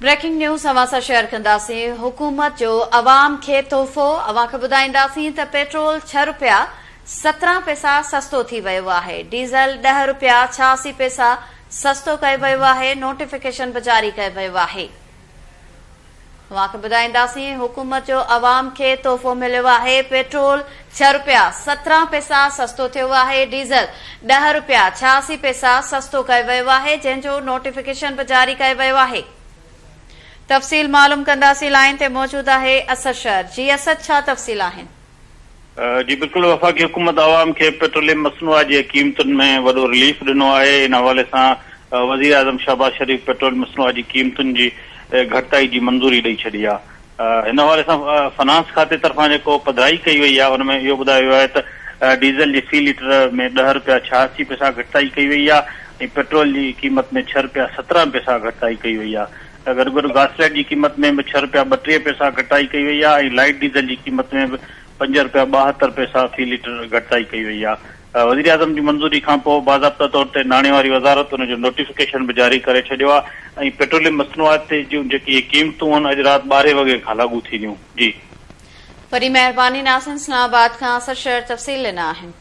Breaking news اوهان سان share ڪنداسين حڪومت جو عوام کي تحفو اوهان کي ٻڌائينداسين ته پيٽرول ڇهه رپيا 17 پئسا سستو ٿي ويو آهي ڊيزل ڏهه رپيا 86 پئسا سستو ڪيو ويو آهي نوٽيفڪيشن به جاري ڪيو ويو آهي اوهان کي ٻڌائينداسين حڪومت جو عوام کي تحفو مليو آهي، پيٽرول ڇهه رپيا 17 پئسا سستو ٿيو آهي، ڊيزل ڏهه رپيا 86 پئسا سستو ڪيو ويو آهي، جنهن جو نوٽيفڪيشن به جاري ڪيو ويو آهي. تفصيل معلوم ڪنداسين لائين تي موجود آهي اسد شهر جي اسد ڇا تفصيل آهن؟ جي بلڪل وفاقي حڪومت عوام کي پيٽروليم مصنوعات جي قيمتن ۾ وڏو رليف ڏنو آهي ان حوالي سان وزيراعظم شهباز شريف پيٽرول مصنوعات جي قيمتن جي گهٽتائي جي منظوري ڏئي ڇڏي آهي ان حوالي سان فنانس کاتي طرفان جيڪو پڌرائي ڪئي وئي آهي ان ۾ اهو ٻڌايو ويو آهي ته ڊيزل جي في ليٽر ۾ ڏهه رپيا 86 پئسا گهٽتائي ڪئي وئي آهي ۽ پيٽرول جي قيمت ۾ ڇهه رپيا 17 پئسا گهٽتائي ڪئي وئي آهي گڏوگڏ گاسليٽ جي قيمت ۾ به ڇهه رپيا 32 پئسا گهٽتائي ڪئي وئي آهي ۽ لائيٽ ڊيزل جي قيمت ۾ به پنج رپيا 72 پئسا في ليٽر گهٽتائي ڪئي وئي آهي. وزيراعظم جي منظوري کانپوء باضابطا طور تي ناڻي واري وزارت ان جو نوٽيفڪيشن به جاري ڪري ڇڏيو آهي ۽ پيٽروليم مصنوعات جون جيڪي اهي قيمتون آهن اڄ رات ٻارهين وڳي کان لاڳو ٿينديون. جي. وڏي مهرباني ناظرين اسلام آباد کان اسد شهر تفصيل ڏنا آهن.